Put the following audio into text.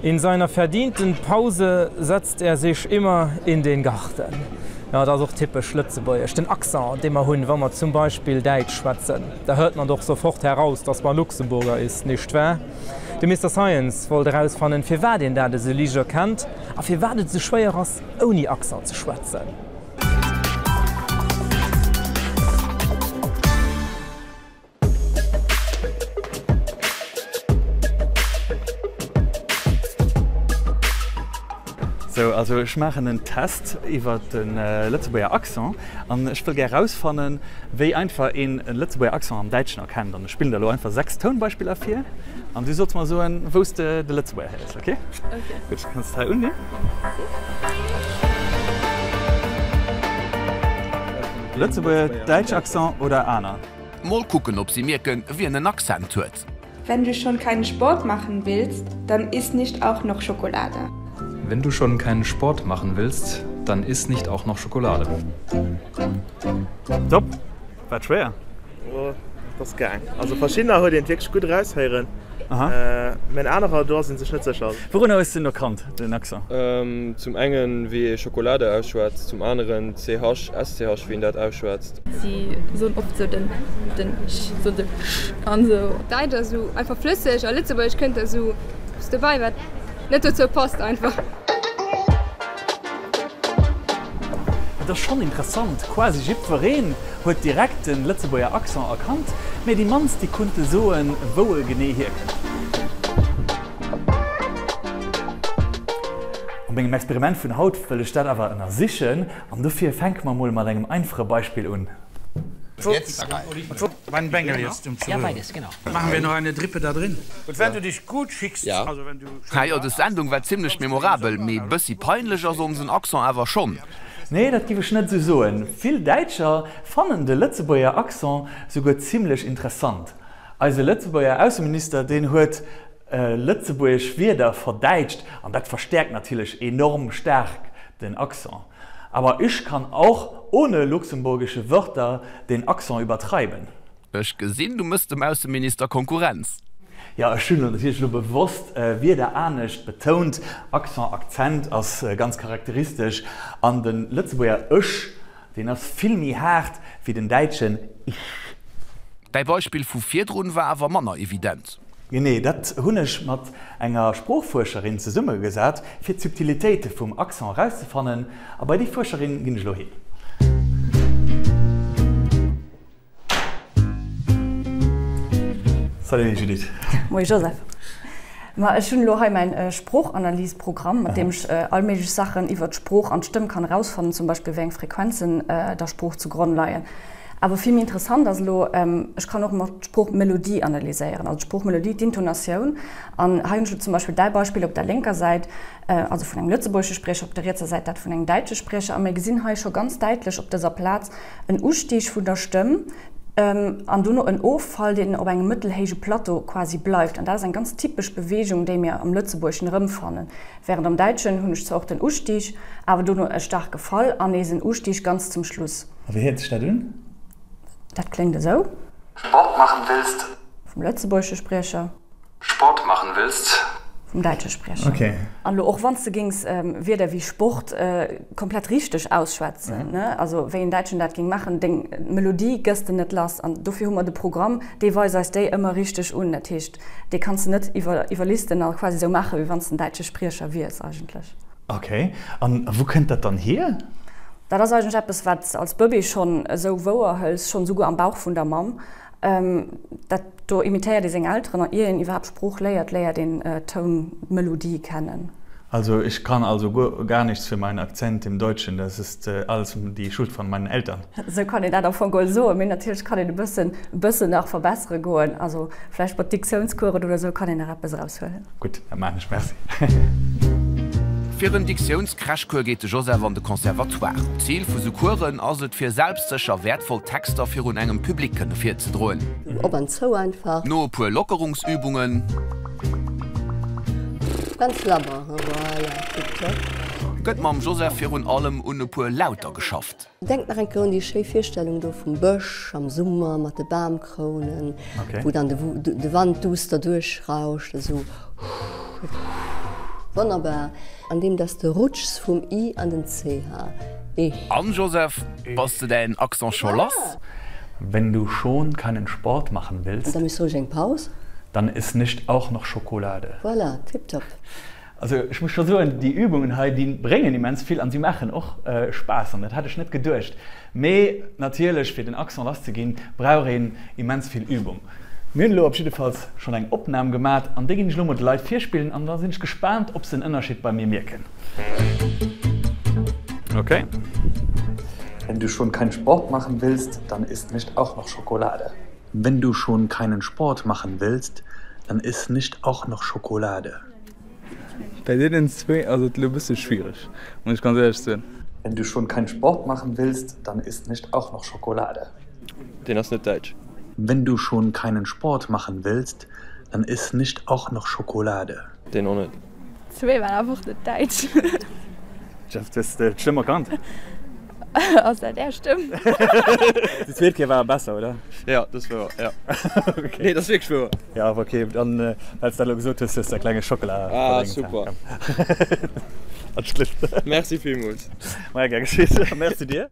In seiner verdienten Pause setzt er sich immer in den Garten. Jo, dat ass och typesch lëtzebuergesch, den Accent, dee mer hunn, wa mer zum Beispill Däitsch schwätzen. Da hört man doch sofort heraus, dass man Luxemburger ist, nicht wahr? De Mister Science wollt erausfannen, firwat een dat esou liicht erkennt a firwat et esou schwéier ass, ouni Accent ze schwätzen. Sou, also ech maachen en Test iwwer de Lëtzebuerger Accent an ech wëll gär rausfannen, wéi einfach een e Lëtzebuerger Accent am Däitschen erkennt. An ech spillen der elo einfach 6 Tounbeispiller vir an du solls mer soen, wou s de de Lëtzebuerger héiers, ok? Ok. Gutt, kanns de hei unleeën. Lëtzebuerger, däitsch Accent oder aner? Mol kucken ob si mierken wien en Accent huet. Wenn du schon keinen Sport machen willst, dann iss nicht auch noch Schokolade. Wenn du schon keinen Sport machen willst, dann iss nicht auch noch Schokolade. Top! War et schwéier? Jo, et ass gaang. Also verschiddener huet een wierklech gutt eraushéieren, mä anerer, do ass een sech net sécher. Wourunner hues de en erkannt, den Accent? Zum engen wéi ee Schokolade ausschwätzt, zum aneren ch, sch, wéi een dat ausschwätzt. Si soen oft sou den den sch, soen se sch an sou. Däitsch ass sou einfach flësseg a Lëtzebuergesch kënnt da sou eppes dobäi wat net dozou passt einfach. Et ass schonn interessant, quasi jiddwereen huet direkt de Lëtzebuerger Accent erkannt, mee déi mannst déi kunnte soen, wou e genee hierkënnt. Op mengem Experiment vun haut wëll ech dat awer ënnersichen an dofir fänke mer mol mat engem einfache Beispill un. Mein Bengel jetzt um zu Machen wir noch eine Drippe da drin und wenn du dich gut schickst also wenn du Ha jo, des Sendung war zimlech memorabel, mee bessi peinlech ass onsen Accent awer schon. Nee, dat giff ech net esou soen. Vill Däitscher fannen de Lëtzebuerger Accent souguer zimlech interessant. Eise Lëtzebuerger Ausseminister, deen huet lëtzebuergesch Wierder verdäitscht an dat verstäerkt natierlech enorm staark den Accent. Aber ich kann auch ohne luxemburgische Wörter den Accent übertreiben. Ech gesinn, du mëss dem Ausseminister Konkurrenz. Jo, ech hunn natierlech elo bewosst Wierder anescht betount. Accent, Akzent ass ganz charakteristesch. An de Lëtzebuerger ech, deen ass vill méi haart wéi den däitschen ich. Däi Beispill vu virdrun war awer manner evident. Genee dat hunn ech mat enger Sproochfuerscherin zesummegesat, fir d'Subtilitéite vum Accent erauszefannen. A bei déi Fuerscherin ginn ech elo hin. Salut Judith. Moie Joseph. Ma ech hunn elo hei mäin Sproochanalysprogramm, mat deem ech all méiglech Saachen iwwer d'Sprooch an d'Stëmm kann erausfannen, zum Beispill wéi eng Frequenzen der Sprooch zu Gronn leien. Awer vill méi interessant ass elo, ech kann och nach d'Sproochmelodie analyséieren, also d'Sproochmelodie, d'Intonatioun. An hei hunn ech elo zum Beispill däi Beispill op der lénker Säit, also vun engem lëtzebuergesche Spriecher, op der rietser Säit dat vun engem däitsche Spriecher. A mir gesinn hei scho ganz däitlech op dëser Plaz en Ustieg vun der Stëmm an dono en Offall, deen op engem mëttelhéije Plateau quasi bleift. An dat ass eng ganz typesch Beweegung, déi mir am Lëtzebuergeschen erëmfannen. Während am Däitschen hunn ech zwar och den Ustieg, awer dono e staarke Fall an nees en Ustieg ganz zum Schluss. A wéi héiert sech dat un? Dat kléngt esou. Sport machen willst. Vum lëtzebuergesche Spriecher. Sport machen willst. Vum däitsche Spriecher. Okay. An elo och wann s de géings Wierder wéi Sport komplett richteg ausschwätzen, ne, also wéi en Däitschen dat géing maachen, deng Melodie gëss de net lass. An dofir hu mer de Programm, dee weist eis déi ëmmer richteg un. Dat heescht, dee kanns de net iwwer iwwerlisten a quasi esou maachen, wéi wann s de en däitsche Spriecher wiers eigentlech. Okay. An wou kënnt dat dann hier? Dat ass eigentlech eppes, wat s de als Bëbee schonn esou wouer hëls, schonn esouguer am Bauch vun der Mamm. Dat do imitéiert ee seng Elteren an ier een iwwerhaapt Sprooch léiert, léiert een d'Toun, d'Melodie kennen. Also ich kann also gar nichts für meinen Akzent im Deutschen, das ist alles die Schuld von meinen Eltern. Esou kann een dat am Fong geholl soen, mee natierlech kann een e bëssen, e bëssen nach verbessere goen. Also vläicht mat Diktiounskueren oder esou kann een nach eppes eraushuelen. Gutt, dat maachen ech, merci. Fir en Diktiouns-Crashcours geet de Joseph an de Conservatoire. D'Zil vu sou Coursen ass et fir selbstsécher wäertvoll Texter virun engem Public kënne virzedroen. Op an zou einfach. No e puer Lockerungsübungen. Ganz labber, voilà, tiptop. Gëtt mam Joseph virun allem un e puer Lauter geschafft. Denk nach eng Kéier un déi schéi Virstellung do vum Bësch am Summer mat de Bamkrounen, wou dann de Wand duuss derduerch rauscht, esou. Wonnerbar, an deem dass de rutschs vum i an den ch, ich. An, Joseph, bass de däin Accent scho lass? Wenn du schon keinen Sport machen willst. An da méchs roueg eng Paus. Dann iss nicht auch noch Schokolade. Voilà, tiptop. Also ech muss scho soen, déi Übungen hei, déi bréngen immens vill an si maachen och Spaass an dat hat ech net geduecht. Mee natierlech, fir den Accent lass ze ginn, brauch een immens vill Übung. Mir hunn elo op jiddefalls schonn eng Opnam gemat an déi ginn ech elo mol de Leit virspillen an da sinn ech gespaant, ob se en Ënnerscheed bei mir mierken. Okay. Wenn du schon keinen Sport machen willst, dann iss nicht auch noch Schokolade. Wenn du schon keinen Sport machen willst, dann iss nicht auch noch Schokolade. Bei deenen zwee ass et elo bësse schwiereg, muss ech ganz éierlech soen. Wenn du schon keinen Sport machen willst, dann iss nicht auch noch Schokolade. Deen ass net däitsch. Wenn du schon keinen Sport machen willst, dann iss nicht auch noch Schokolade. Deen och net. Zwee waren awer och net däitsch. Jeff, du hues d'Stëmm erkannt. Ass dat är Stëmm? Déi zweet Kéier war e besser, oder? Jo, dat ass wouer, jo. Nee, dat ass wierklech wouer. Jo, awer ok, dann, well s de dat elo gesot hues, hues de e klenge Schockela Ah, verdéngt. super. Alles Gléck. Merci villmools. Maja, gär geschitt. Merci dir.